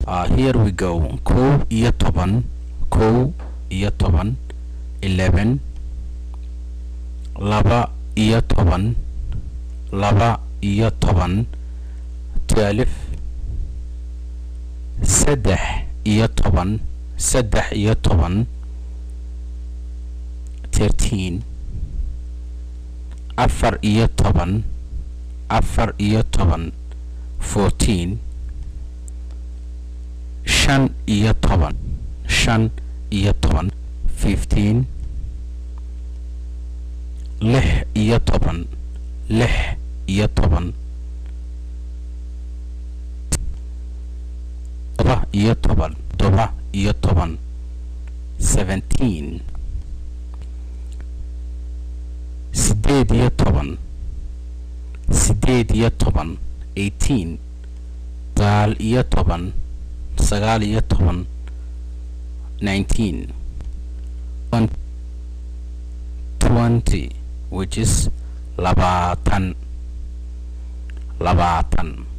Here we go. 11, 11, 11, 12, 12, 12, 13, 13, 13, 14, 14, 14, 15, 15, 15, 16, 16, 17, 17, 17, 18, 18, 18, 19, 19, 19, 20, which is 20, 20.